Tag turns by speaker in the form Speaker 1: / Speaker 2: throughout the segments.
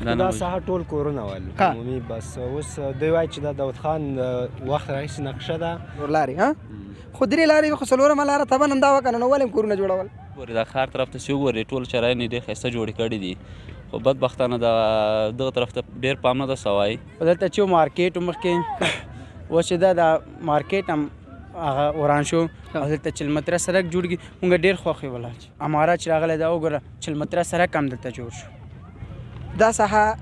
Speaker 1: مخکې دا ساحه ټول کورونه ول عمومي، بس اوس دوی وایي چې دا داود خان وخت راهیسې نقشه ده.
Speaker 2: څلور لارې ها، خو درې لارې خو څلورمه لاره طبعا همدا وه که نه، نو ولې هم کورونه جوړول؟
Speaker 3: ګورې دا ښار طرف ته چې وګورې ټول چراین یې ډېر ښایسته جوړې کړي دي، خو بدبختانه دا دغه طرف ته ډېر پام نه ده سوی.
Speaker 4: دلته چې مارکیټ مخکې اوس چې دا مارکیټ هم هغه وران شو، او دلته 40 متره سړک جوړېږي. مونږ ډېر خوښ یو والله چې امارات چې راغلی دا وګوره 40 متره سړک هم دلته جوړ شو.
Speaker 2: دا ساحه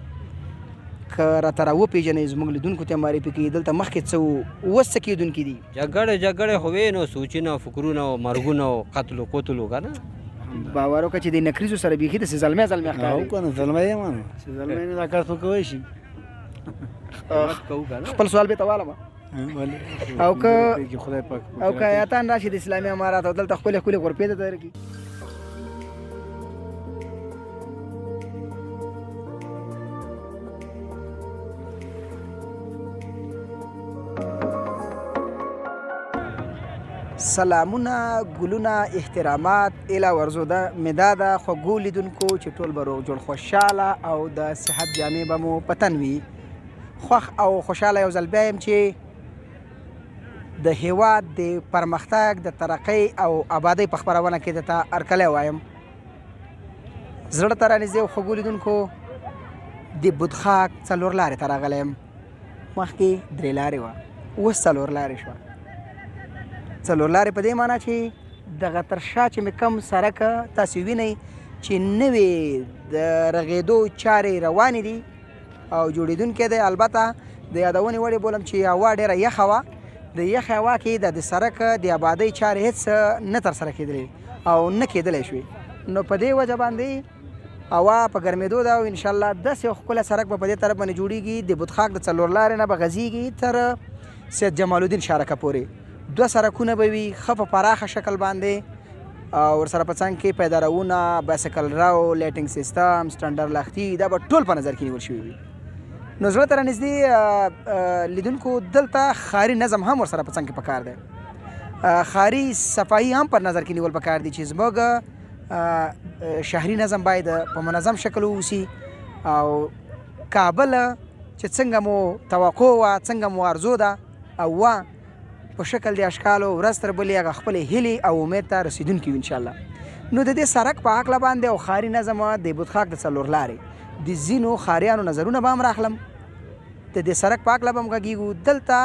Speaker 2: که راته راوپېژنئ زموږ لیدونکو ته معرفي کړئ، دلته مخکې څه وو، اوس څه کېدونکي دي؟
Speaker 5: جګړې خو وې نو، سوچونه او فکرونه او مرګونه او قتل و قتل و که نه.
Speaker 2: باور وکړه چې د نکریزو سره بیخي داسې زلمی زلمی ښکاري.
Speaker 6: او که نه زلمی یم نو، چې زلمی نه دا کار څوک کوی شي.
Speaker 2: خپل سوال بېرته والمه. او که
Speaker 6: خدای پاک
Speaker 2: او که ایتان راشي د اسلامي امارات او دلته ښکلې ښکلې غرفې ته درکړي. سلامونه، ګلونه، احترامات اله ورزو ده مې دا ده خوږو لیدونکو چې ټول به روغ جوړ خوشحاله او د صحت جامې به مو په تن وي. خوښ او خوشحاله یو ځل بیا یم چې د هیواد د پرمختګ، د ترقۍ او آبادۍ په خپرونه کې درته هرکلی وایم. زړه ته رانږدې او خوږو لیدونکو د بودخاک څلور لارې ته راغلی یم. مخکې درې لارې وه، اوس څلور لارې شوه. څلور لارې په دې معنا چې دغه تر شا چې مې کم سړک تاسې وینئ چې نوې د رغېدو چارې روانې دي او جوړېدونکی دی. البته د یادونې وړ یې بولم چې هوا ډېره یخه وه، د یخې هوا کې د سړک د آبادۍ چارې هېڅ نه ترسره کېدلې او نه کېدلی شوې، نو په دې وجه باندې هوا په ګرمېدو ده او انشاءالله داسې یو ښکلی سړک به په دې طرف باندې جوړېږي، د بودخاک د څلور لارې نه به غځېږي تر سید جمال الدین شارکه پورې. دوه سړکونه به وي ښه په پراخه شکل باندې، او ورسره په څنګ کې پیدارونه، بایسکل راو، لایټینګ سیستم، سټنډر لښتي، دا به ټول په نظر کې نیول شوي وي. نو زړه ته رانږدې لیدونکو دلته ښاري نظم هم ورسره په څنګ کې پکار دی، ښاري صفایي هم پر نظر کې نیول پکار دي چې زموږ شهري نظم باید په منظم شکل واوسي. او کابل چې څنګه مو توقع وه، څنګه مو ارزو ده او وه په شکل د اشکالو ورځ تر بلې هغه خپلې هیلې او امید ته رسېدونکي وي انشاءالله. نو د دې سړک په هکله باندې او ښاري نظم د بودخاک د څلور لارې د ځینو ښاریانو نظرونه به هم راخلم، د دې سړک په هکله به هم غږېږو. دلته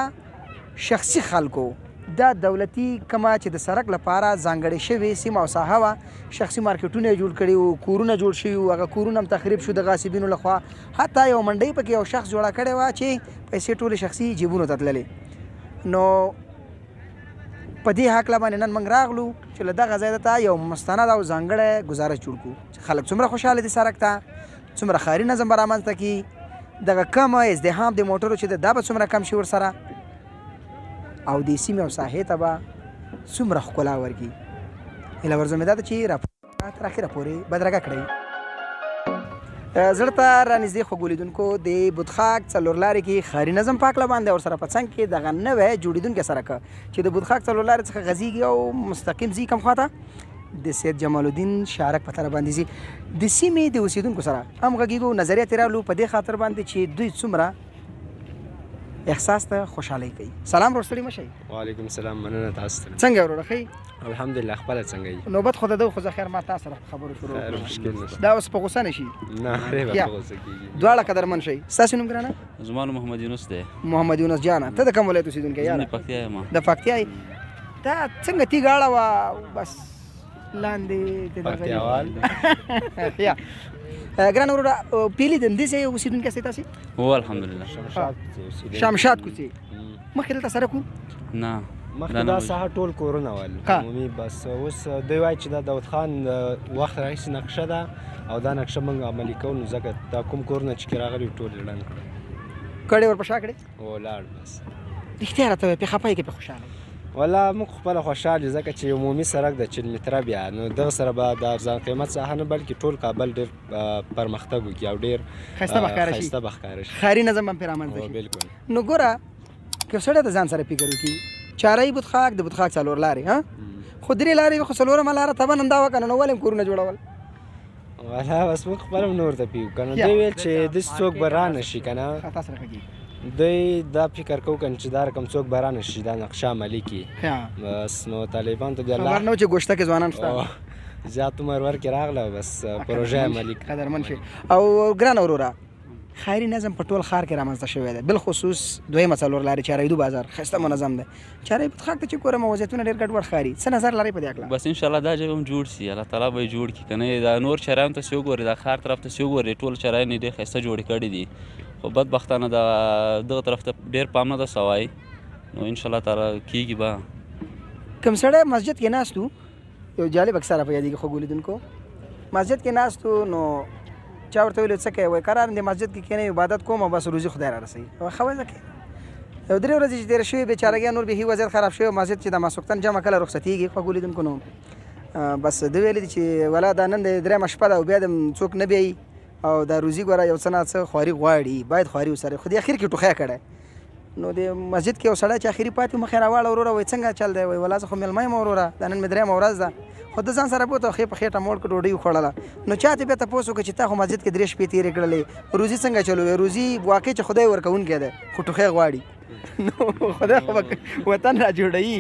Speaker 2: شخصي خلکو دا دولتي کومه چې د سړک لپاره ځانګړې شوې سیمه او ساحه وه، شخصي مارکیټونه یې جوړ کړي وو، کورونه جوړ شوي وو، هغه کورونه هم تخریب شو د غاصبینو لخوا. حتی یو منډۍ پکې یو شخص جوړه کړې وه چې پیسې ټولې شخصي جیبونو ته تللې. نو په دې هکله باندې نن موږ راغلو چې له دغه ځای ته یو مستند او ځانګړی ګزارش جوړ کړو چې خلک څومره خوشحاله دي سړک ته، څومره ښاري نظم به رامنځته کړي، دغه کم ازدحام د موټرو چې ده دا به څومره کم شي ورسره، او دې سیمې او ساحې ته به څومره ښکلا ورکړي. هیله ورزو مې دا ده چې راپور تر اخره پورې بدرګه کړئ. زړه ته رانږدې خوږو لیدونکو د بودخاک څلور لارې کې ښاري نظم په هکله باندې ورسره په څنګ کې دغه نوی جوړېدونکی سړک چې د بودخاک څلور لارې څخه غځېږي او مستقیم ځي کوم خواته د سید جمال الدین شارک په طرف باندې ځي، د سیمې د اوسېدونکو سره هم غږېږو، نظریات یې راولو په دې خاطر باندې چې دوی څومره احساس ته خوشحالۍ کوي. سلام ورور، ستړي مه شئ.
Speaker 1: وعلیکم سلام، مننه تاسو ته.
Speaker 2: څنګه وروره، ښه یې؟
Speaker 1: الحمدلله، خپله څنګه یې؟
Speaker 2: نوبت خو د ده، خو زه خیر ما تا سره خبرو شروع
Speaker 1: خیر، مشکل نشته.
Speaker 2: دا اوس په غوسه نه شي؟
Speaker 1: نه، نه به په غوسه کېږي.
Speaker 2: دواړه قدرمن شئ. ستاسو نوم ګرانه؟
Speaker 3: زما نوم محمد یونس دی.
Speaker 2: محمد یونس جانه، ته د کوم ولایت اوسېدونکی یاره؟
Speaker 3: زه د پکتیا یم.
Speaker 2: د پکتیا یې؟ تا څنګه تیږه اړوه بس لاندې د دغه
Speaker 1: پکتیاوال.
Speaker 2: یا ګرانه وروره، پیلي د همدې ځای اوسېدونکی یاستئ تاسې؟
Speaker 3: هو الحمدلله.
Speaker 1: شمشاد کوڅې اوسېدونکی.
Speaker 2: شمشاد کوڅې. مخکې دلته سړک و؟
Speaker 3: نه،
Speaker 1: مخکې دا ساحه ټول کورونه ول عمومي، بس اوس دوی وایي چې دا داود خان وخت راهیسې نقشه ده او دا نقشه موږ عملي کوو، نو ځکه دا کوم کورونه چې راغلي ټول یې ړنګ کړل،
Speaker 2: کړې ور په شا کړې
Speaker 1: او لاړ. بس
Speaker 2: رښتیا راته وایه، پې خفه یې که پې خوشحاله یې؟
Speaker 1: والله موږ خپله خوشحال یو، ځکه چې عمومي سړک ده 40 متره، بیا نو دغه سره به د ارزان قیمت ساحه نه بلکې ټول کابل ډېر پرمختګ وکړي او ډېر
Speaker 2: ښایسته به ښکاره شي،
Speaker 1: ښایسته به ښکاره شي،
Speaker 2: ښاري نظم به هم پرې رامنځته شي.
Speaker 1: بالکل.
Speaker 2: نو ګوره که سړی د ځان سره فکر وکړي، چارۍ بودخاک د بودخاک څلور لارې ها، خو درې لارې خو څلورمه لاره طبعا همدا وه که نه، نو ولې هم کورونه جوړول؟
Speaker 1: والا بس موږ خپل هم نور ته پیو کنه. دوی ویل چې داسې څوک به رانه شي کنه.
Speaker 2: ښه، تاسو سره غږیږي.
Speaker 1: دوی دا فکر کو کنه چې دا رقم څوک به رانه شي دا نقشه عملي کړي. بس نو طالبان ته د
Speaker 2: خبر
Speaker 1: الله
Speaker 2: نه و چې ګوشته کې ځوانان شته.
Speaker 1: زیات عمر ورکې راغله، بس پروژه عملي کړه.
Speaker 2: قدرمن شي. او ګران وروره، خیري نظم په ټول ښار کې رامنځته شوی دی، بالخصوص دویمه څلور لارې چارایدو بازار ښایسته منظم دی. چارای خاک ته چې ګورم وضعیتونه ډېر ګډوډ ښکاري، څه نظر لرئ په دې هکله؟
Speaker 3: بس ان شاء الله دا ځای به هم جوړ شي، الله تعالی به یې جوړ کړي. که نه دا نور چرایم ته چې وګورې، دا ښار طرف ته چې وګورې، ټول چرایم یې ډېر ښایسته جوړې کړي دي، خو بدبختانه دا دغه طرف ته ډېر پام نه ده سوی. نو ان شاء الله تعالی کېږي به.
Speaker 2: کوم سړی مسجد کې ناست و، یو جالب کیسه راپه یادېږي خوږو لیدونکو. مسجد کې ناست و، نو چا ورته ویل څه کوې؟ وایي قرار دې مسجد کې کښېنم عبادت کوم او بس روزي خدای را رسوي. وایي ښه، وایي ځه کښېنه. یو درې ورځې چې تېرې شوې، بېچارهګۍ نور بیخي وضعیت خراب شوی، مسجد چې د ماسوختن جمع کله رخصتېږي. خوږو لیدونکو، نو بس ده ویلي دي چې ولا دا نن د درېیمه شپه ده او بیا د څوک نه بیایي، او دا روزي ګوره یو څه نا څه خواري غواړي، باید خواري وسره. خو دې اخر کې ټوخی کړی. نو د مسجد کې یو سړی چې اخري پاتې مخ یې راواړه، وروره وایي څنګه چل دی؟ وایي ولا زه خو مېلمه یم وروره، دا نن مې درېیمه ورځ ده. خو ده ځان سره بوته ښې په خېټه موړ کړ، ډوډۍ وخوړله. نو چا ته بیا تپوس وکړ چې تا خو مسجد کې درې شپې تېرې کړلې، روزي څنګه چلوې؟ روزي واقع چې خدای ورکوونکی دی، خو ټوخی غواړي. نو خدای خو به وطن را جوړوي،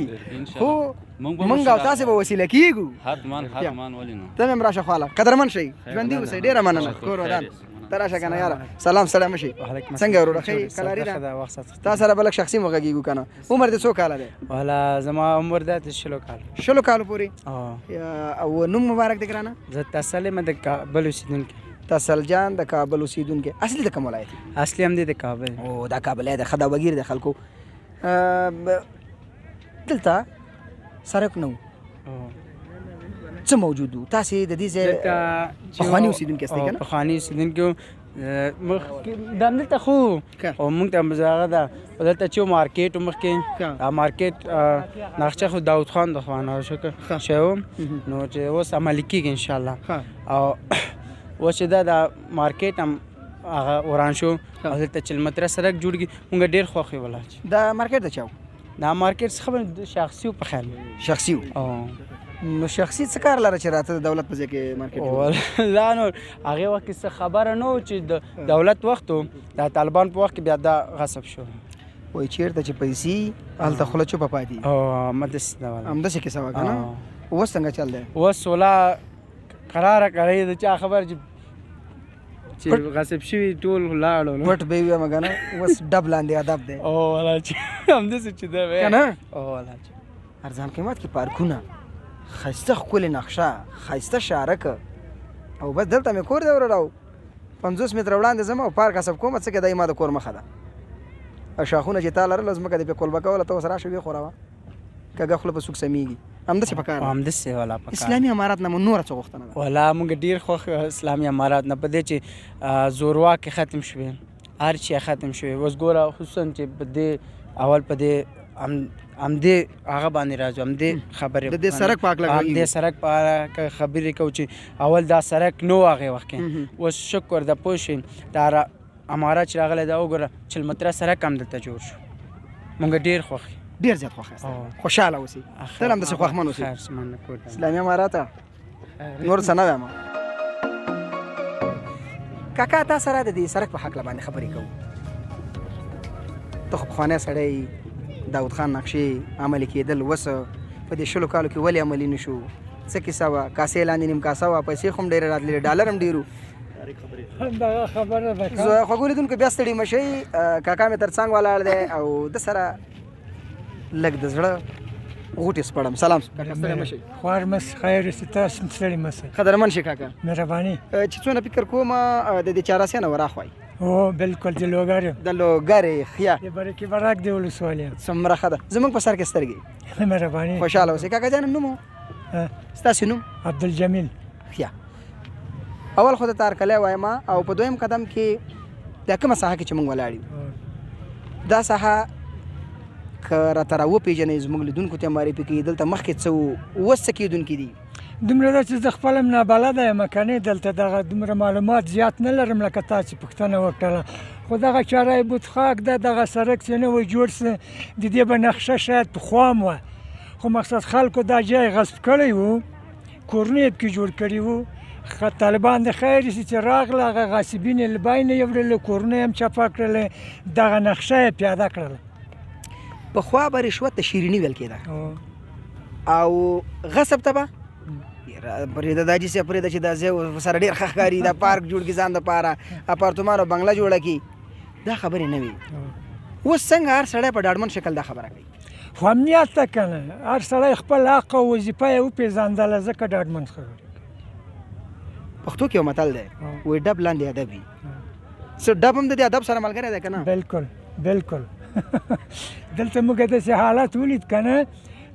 Speaker 2: خو مونږ او تاسې به وسیله کېږو.
Speaker 3: حتما حتما، ولې نه.
Speaker 2: ته مې هم راشه خواله. قدرمن شئ، ژوندي اوسئ، ډېره مننه، کور ودان. ته راشه که نه یاره. سلام، سلام شي. څنګه وروره؟ ښه کلاري ده؟ تا سره به لږ شخصي مو غږېږو که نه. عمر دې څو کاله دی؟
Speaker 4: والا زما عمر ده د 20 کالو.
Speaker 2: 20 کالو پورې. او نوم مبارک دی ګرانه؟
Speaker 4: زه تسل یم، د کابل اوسېدونکی.
Speaker 2: تسل جان د کابل اوسېدونکی. اصلي د کوم ولایت؟
Speaker 4: اصلي هم دی د کابل.
Speaker 2: او دا کابلی دی، ښه دا وګیر دی خلکو. دلته سړک نه و، څه موجود وو؟ تاسې د دې ځای پخواني اوسېدونکي یاستئ که نه؟
Speaker 4: پخواني اوسېدونکي وو مخکې دا همدلته، خو او موږ ته هغه ده دلته چې مارکیټ و مخکې، دا مارکیټ نقشه خو داود خان د خوا نه شوی و، نو چې اوس عملي کېږي انشاءالله. او اوس چې دا مارکیټ هم هغه وران شو او دلته 40 متره سړک جوړېږي، موږ ډېر خوښ یو. ولا
Speaker 2: دا مارکیټ د چا و؟
Speaker 4: دا مارکیټ څخه شخصي و په خیال.
Speaker 2: شخصي و. نو شخصي څه کار لره چې راته د دولت په ځای کې مارکیټ جوړ؟
Speaker 4: لا نو هغې وخت کې څه خبره نه و چې د دولت وخت و، د طالبان په وخت کې بیا دا غصب شو.
Speaker 2: وایي چېرته چې پیسې هلته خوله چوپه پاتې.
Speaker 4: همداسې ده ولا.
Speaker 2: همداسې کیسه وه که نه؟ اوس څنګه چل دی؟
Speaker 4: اوس ولا قراره کوي، د چا خبر چې غصب شوي ټول لاړو.
Speaker 2: پټ به ویم که نه، اوس ډب لاندې ادب دی.
Speaker 4: او ولا چې همداسې چې ده
Speaker 2: که نه؟
Speaker 4: او ولا چې
Speaker 2: ارزان قیمت کې پارکونه، ښایسته ښکلې نقشه، ښایسته شارک، او بس دلته مې کور دی وروره، 50 متره وړاندې ځم او پارک حساب کوم څه کې دی، ما د کور مخه ده. او شاخونه چې تا لرله ځمکه دې پرې کولبه کوله، ته اوس راشه ویې خوروه، کږه خوله په څوک سمېږي. همداسې په کار ده.
Speaker 4: همداسې ولا په کار.
Speaker 2: اسلامي امارات نه مو نوره څه غوښتنه ده؟
Speaker 4: ولا موږ ډېر خوښ اسلامي امارات نه په دې چې زورواکي ختم شوې، هر شی ختم شوې. اوس ګوره خصوصا چې په دې اول په دې همدې هغه باندې راځو، همدې خبرې
Speaker 2: د دې سړک په هکله.
Speaker 4: همدې سړک په اړه خبرې کوو چې اول دا سړک نه و هغې وخت کې، اوس شکر ده پوه شوې دا امارات چې راغلی دا وګوره 40 متره سړک هم دلته جوړ شو. موږ ډېر خوښ یو،
Speaker 2: ډېر زیات خوښ یاست. خوشحاله اوسئ، تل همداسې خوښمن اوسئ. اسلامي امارات نور څه نه وایم. کاکا تا سره د دې سړک په هکله باندې خبرې کوو. ته خو پخوانی سړی، داود خان نقشې عملي کېدل اوس په دې 20 کالو کې ولې عملي نه شو؟ څه کیسه وه؟ کاسې لاندې نیم کاسه وه، پیسې خو هم ډېرې راتللې، ډالر هم ډېر وو.
Speaker 7: همدغه خبره ده.
Speaker 2: زه خوږو لیدونکو بیا ستړي مه شئ، کاکا مې تر څنګ ولاړ دی او ده سره لږ د زړه غوټې سپړم. سلام کاکا، ستړی مه شئ.
Speaker 7: خوار مه شئ، خیر اوسې، تاسو هم ستړي مه شئ.
Speaker 2: قدرمن شئ کاکا.
Speaker 7: مهرباني.
Speaker 2: چې څونه فکر کوم د دې چاراسیا نه وراخوای.
Speaker 7: هو بالکل، د لوګر یم.
Speaker 2: د لوګر یې؟ ښه.
Speaker 7: د برکي برک د ولسوالۍ یم.
Speaker 2: څومره ښه ده، زموږ په سر کې سترګې.
Speaker 7: مهرباني.
Speaker 2: خوشحاله اوسئ کاکا جان. نوم ستاسو نوم؟
Speaker 7: عبدالجمیل.
Speaker 2: ښه، اول خو د تارکلی وایم، او په دویم قدم کې دا کومه ساحه کې چې موږ ولاړ یو، دا ساحه که راته راوپېژنئ، زموږ لیدونکو ته معرفي کړئ، دلته مخکې څه وو، اوس څه کېدونکي دي؟
Speaker 7: دومره ده چې زه خپل هم نابلده یم که نه، دلته دغه دومره معلومات زیات نه لرم لکه تا چې پوښتنه وکړله. خو دغه چارای بود خاک ده، دغه سړک چې نوی جوړ سه، د دې به نقشه شاید پخوا هم وه، خو مقصد خلکو دا جای غصب کړی و، کورونه یې پکې جوړ کړي وو طالبان د خیر شي چې راغله، هغه غاصبین یې له باینه یوړل، کورونه یې هم چپه کړل، دغه نقشه یې پیاده کړله.
Speaker 2: پخوا به رشوت ته شیریني ویل کېده او غصب ته به پرېږده دا حاجي صاحب، پرېږده چې دا ځای سره ډېر ښه ښکاري، دا پارک جوړ کړي ځان دپاره، اپارتمان او بنګله جوړه کړي، دا خبرې نه وي. اوس څنګه هر سړی په ډاډمن شکل دا خبره کوي؟
Speaker 7: خو امنیت ته که نه، هر سړی خپل حق او وظیفه یې وپېژندله، ځکه ډاډمن خبرې کوي.
Speaker 2: پښتو کې یو متل دی، وایي ډب لاندې ادب وي. څه ډب هم د دې ادب سره ملګری دی که نه؟
Speaker 7: بالکل بالکل. دلته موږ داسې حالت ولید که نه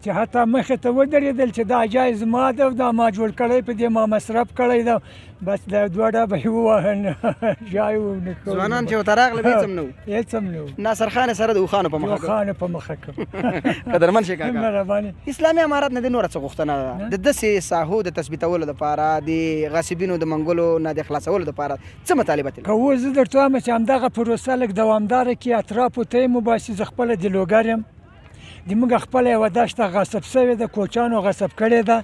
Speaker 7: چې حتی مخې ته ودرېدل چې دا جای زما ده او دا ما جوړ کړی، په دې ما مصرف کړی ده، بس دا دوه ډبه یې ووهه، جای ونه ښه.
Speaker 2: ځوانان چې ورته راغله هېڅ هم نه وو،
Speaker 7: هېڅ هم نه وو.
Speaker 2: ناصر خان سره د اوښانو په مخه کړ،
Speaker 7: اوښانو په مخه کړ.
Speaker 2: قدرمن شې کاکا.
Speaker 7: مهرباني.
Speaker 2: اسلامي امارت نه د نوره څه غوښتنه ده د داسې ساحو د تثبیتولو دپاره، د غاصبینو د منګولو نه د خلاصولو دپاره څه مطالبه ترې؟
Speaker 7: که اوس زه درته وایم چې همدغه پروسه لږ دوامداره کړي، اطرافو ته یې مباسي. زه خپله د لوګر یم، د موږ خپله یوه دښته غصب شوې ده، کوچانو غصب کړې ده،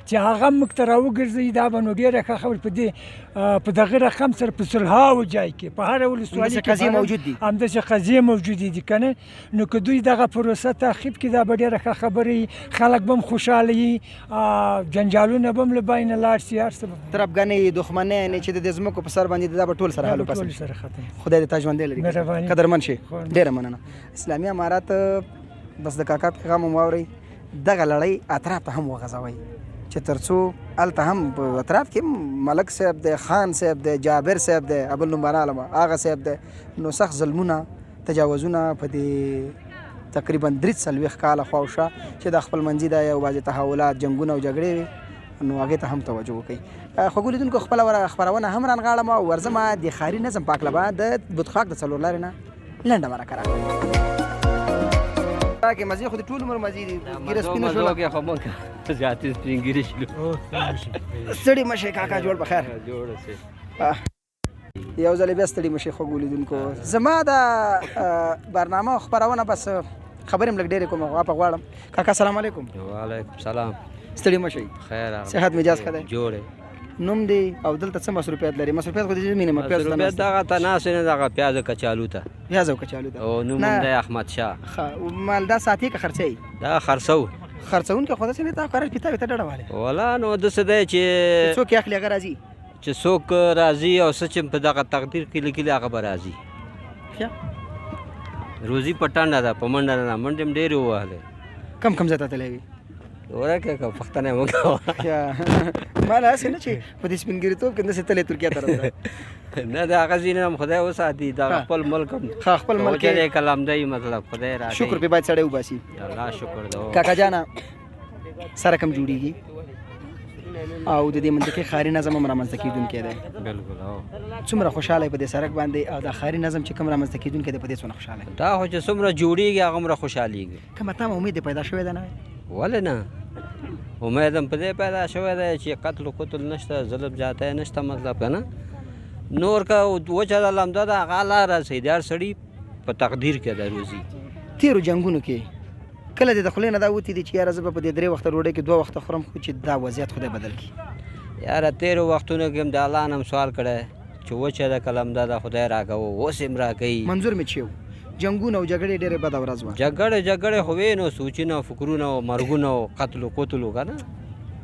Speaker 7: چې هغه موږ ته راوګرځوي دا به نو ډېره ښه خبره. په دې په دغه رقم سره په سلهاو جای کې په هره ولسوالي
Speaker 2: کې قضیې موجود دي،
Speaker 7: همداسې قضیې موجودې دي که نه، نو که دوی دغه پروسه تعقیب کړي دا به ډېره ښه خبره وي، خلک به هم خوشحاله وي، جنجالونه به هم له بینه لاړ شي، هر څه به.
Speaker 2: تربګنۍ دښمنۍ چې د دې ځمکو په سر باندې دا به ټول سره حل وباسي. خدای دې تا ژوندی لري، قدرمن شي. ډېره مننه. اسلامي امارت بس د کاکا پیغام هم واورئ، دغه لړۍ اطراف ته هم وغځوئ چې ترڅو هلته هم په اطراف کې ملک صاحب دی، خان صاحب دی، جابر صاحب دی، ابل نوم به نه علم، هغه صاحب دی، نو سخت ظلمونه تجاوزونه په دې تقریبا 43 کاله خواوشا چې دا خپل منځي دا یو بعضې تحولات، جنګونه او جګړې وې، نو هغې ته هم توجه وکړئ. خوږو لیدونکو خپله خپرونه هم رانغاړم او ورځمه د ښاري نظم په هکله به د بتخاک د څلور لارې نه لنډه مرکه راکړم. کې مزې خو د ټول عمر مزې دي، ږیره سپینه شوله.
Speaker 5: کې خو موږ زیاتې سپین ږیري شلو.
Speaker 2: ستړي مه شئ کاکا، جوړ په خیر.
Speaker 5: جوړ شئ.
Speaker 2: یو ځل بیا ستړي مه شئ خوږو لیدونکو. زما دا برنامه او خپرونه بس خبرې هم لږ ډېرې کوم، غوا په غواړم. کاکا سلام علیکم.
Speaker 5: وعلیکم سلام.
Speaker 2: ستړي مه شئ.
Speaker 5: خیر،
Speaker 2: صحت مجاز ښه دی؟
Speaker 5: جوړ.
Speaker 2: نوم دی او دلته څه مصروفیت لري؟ مصروفیت خو دې مینه پیاز ته
Speaker 5: مصروفیت دغه ته ناست نه، دغه پیاز او کچالو ته.
Speaker 2: پیاز او کچالو ته.
Speaker 5: او نوم هم دی احمد شاه.
Speaker 2: ښه، مال دا ساتې که خرڅوي؟
Speaker 5: دا خرڅو.
Speaker 2: خرڅونکی خو داسې نه، تا قرار پیتا ته ډډه والې.
Speaker 5: ولا نو داسې دی چې
Speaker 2: څوک یې اخلي هغه راځي،
Speaker 5: چې څوک راځي او څه چې په دغه تقدیر کې لیکلي هغه به راځي.
Speaker 2: ښه،
Speaker 5: روزي په ټنډه ده، په منډه نه ده، منډې هم ډېرې ووهلې.
Speaker 2: کم کم ځای ته تللی وي؟
Speaker 5: ورکه که پوښتنه یې وکړه.
Speaker 2: ما له هسې نه چې په دې سپین ږیریتوب کې داسې تللی ترکیه ته راځه.
Speaker 5: نه، د هغه ځای نه هم خدای وساتي، دغه خپل ملک هم.
Speaker 2: ښه، خپل ملک
Speaker 5: یې کلام دی، مطلب خدای راکوي.
Speaker 2: شکر پرې باید سړی وباسي.
Speaker 5: الله شکر دی.
Speaker 2: کاکا جانه سره کم جوړېږي او د دې منطقې ښاري نظم هم رامنځته کېدونکی دی.
Speaker 5: بالکل.
Speaker 2: څومره خوشحاله یې په دې سړک باندې او دا ښاري نظم چې کوم رامنځته کېدونکی دی په دې څومره خوشحاله یې؟
Speaker 5: دا خو چې څومره جوړېږي هغومره خوشحالېږي.
Speaker 2: کومه تمه امید دې پیدا شوی دی؟ نه
Speaker 5: ولې نه، امید هم په دې پیدا شوی دی چې قتل و قتل نشته، ظلم زیاتی نشته، مطلب که نه نور که وچه ده لمده ده هغه الله رسوي، د هر سړي په تقدیر کې ده روزي.
Speaker 2: تېرو جنګونو کې کله دې د خولې نه دا وتي دي چې یاره زه به په دې 3 وخته ډوډۍ کې 2 وخته خورم، خو چې دا وضعیت خدای بدل کړي؟
Speaker 5: یاره تېرو وختونو کې هم د الله نه هم سوال کړی چې وچه ده که لمده ده خدای راکوه، اوس یې هم راکوي.
Speaker 2: منظور مې چې و جنګونه او جګړې ډېرې بده ورځ وه.
Speaker 5: جګړې خو وې نو سوچونه او فکرونه او مرګونه او قتل و قتل و که نه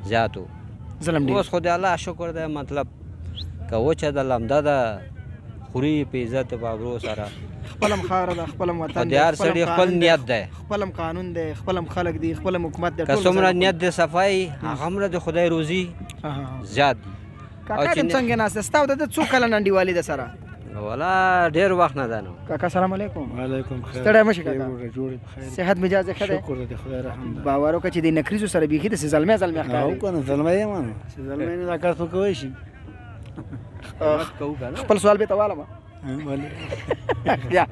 Speaker 5: زیات و،
Speaker 2: ظلم ډېر.
Speaker 5: اوس خو د الله شکر دی، مطلب که وچه ده لمده ده خوري په عزت په ابرو سره.
Speaker 2: خپلم خاوره ده، خپلم وطن
Speaker 5: دی، هر سړي خپل نیت دی،
Speaker 2: خپلم قانون دی، خپلم خلک دي، خپلم حکومت دی.
Speaker 5: که څومره نیت دی صفای هغومره د خدای روزي زیات دي.
Speaker 2: کاکا دې څنګه ناست دی؟ ستا او د ده څو کلن انډیوالي ده سره؟
Speaker 5: ولا ډېر وخت نه ده نو.
Speaker 2: کاکا سلام علیکم.
Speaker 6: وعلیکم خیر.
Speaker 2: ستړی مه شې کاکا.
Speaker 6: جوړ په خیر.
Speaker 2: صحت مجاز ښه دی؟
Speaker 6: شکر دی، خدای رحم دی.
Speaker 2: باور وکړه چې د نکریزو سره بیخي داسې زلمی زلمی ښکاري.
Speaker 6: او که نه زلمی یم نو، چې زلمی نه دا کار څوک کوی شي؟
Speaker 2: خپل سوال به ته والم. یا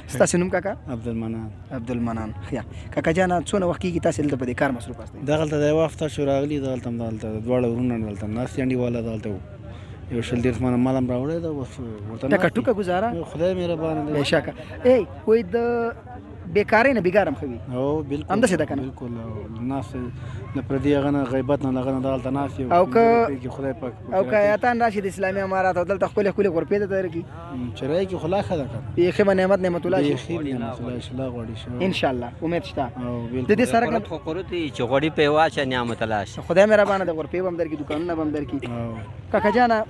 Speaker 2: ستاسو نوم کاکا؟
Speaker 6: عبدالمنان.
Speaker 2: عبدالمنان. یا کاکا جانه څونه وخت کېږي تاسې دلته په دې کار مصروف یاستئ؟
Speaker 6: دغلته د یوه هفته شو راغلي، دغلته هم دغلته دواړه وروڼه دلته ناست دي، انډیواله دغلته وو، یو 20 30 منه مال هم راوړی ده، اوس ورته
Speaker 2: ټکه ټوکه ګزاره.
Speaker 6: خدای مهربانه دی.
Speaker 2: بېشکه. ای وایي د بیکارۍ نه بیګار هم ښه وي.
Speaker 6: او بالکل،
Speaker 2: همداسې ده که نه؟
Speaker 6: بالکل، ناست د پردي هغه نه، غیبت نه، دغه نه، دغلته ناست یو
Speaker 2: او
Speaker 6: که خدای پاک
Speaker 2: او که یاتان راشي د اسلامي امارات او دلته ښکلې ښکلې غرفې ته درکړي،
Speaker 6: چرای کې خو لا ښه ده کنه،
Speaker 2: بیخي به نعمت نعمت الله شي،
Speaker 6: بیخي نعمت الله شي، لا غوړي شي
Speaker 2: ان شاء الله. امید شته
Speaker 6: او
Speaker 2: د دې سرک نه؟
Speaker 5: خو قرت چې غوړي په واچه نعمت الله شي.
Speaker 2: خدای مهربانه د غرفې به هم درکړي، دوکانونه به هم درکړي. کاکا جانه،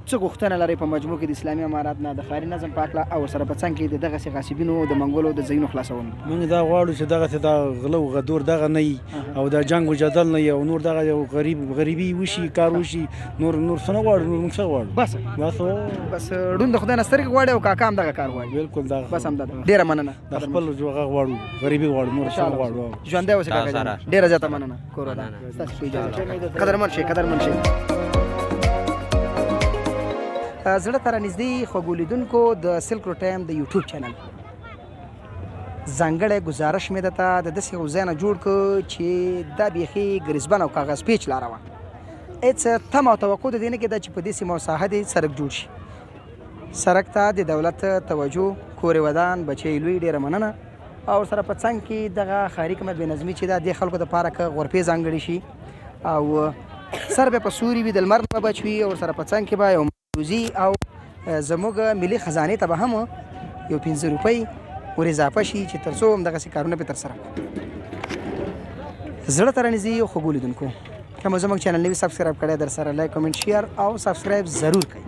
Speaker 2: څه غوښتنه لرئ په مجموع کې د اسلامي امارات نه د ښاري نظم په هکله او ورسره په څنګ کې د دغسې غاصبینو د منګولو د ځایونو خلاصول؟
Speaker 6: موږ دا غواړو چې دغسې دا غله او غدور دغه نه وي او دا جنګ و جدل نه وي او نور دغه یو غریب غریبي وشي، کار وشي. نور څه نه غواړو، نور موږ څه غواړو؟
Speaker 2: بس
Speaker 6: بس
Speaker 2: بس، ړوند د خدای نه سترګې غواړي او کاکا هم دغه کار غواړي.
Speaker 6: بالکل دا
Speaker 2: بس همدا ده. ډېره مننه.
Speaker 6: د خپل هغه غواړو، غریبي غواړو، نور څه نه غواړو.
Speaker 2: ژوندی اوسې کاکا جان، ډېره زیاته مننه. کور ودان، ستاسو په اجازه. قدرمن شئ، قدرمن شئ. زړه ته رانږدې خوږو لیدونکو، د سلک روډ ټایم د یوټیوب چینل ځانګړی ګزارش مې درته د داسې یو ځای نه جوړ کړ چې دا بیخي ګریزبن او کاغذ پیچ لاره وه. هېڅ تمه او توقع د دې نه کېده چې په دې سیمه او ساحه دې سرک جوړ شي. سرک ته د دولت توجه، کور ودان، بچی لوی، ډېره مننه. او سره په څنګ کې دغه ښاري کومه بې نظمي چې ده، دې خلکو دپاره که غرفې ځانګړې شي او سر به په سوري وي، د لمر نه به بچ وي، او سره په څنګ کې به یو روزي او زموږ ملي خزانې ته به هم یو 5 روپۍ ور اضافه شي چې تر څو همدغسې کارونه پرې ترسره کړو. زړه ته رانږدې خوږو لیدونکو، که مو زموږ چینل نوي سبسکرایب کړی، در سره لایک، کمنټ، شیر او سبسکرایب ضرور کړئ.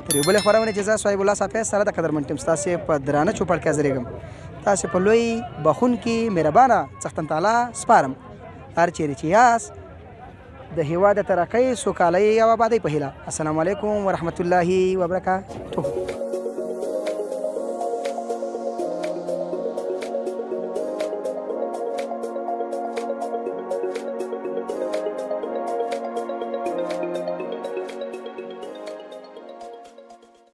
Speaker 2: تر یو بلې خپرونې چې زه صاحب الله صافی سره د قدرمن ټیم ستاسې په درانه چوپړ کې حاضرېږم، تاسې په لوی بخښونکي مهربانه څښتن تعالی سپارم. هر چیرې چې یاست، د هیواد د ترقۍ، سوکالۍ او آبادۍ په هیله. السلام علیکم ورحمت الله وبرکاته.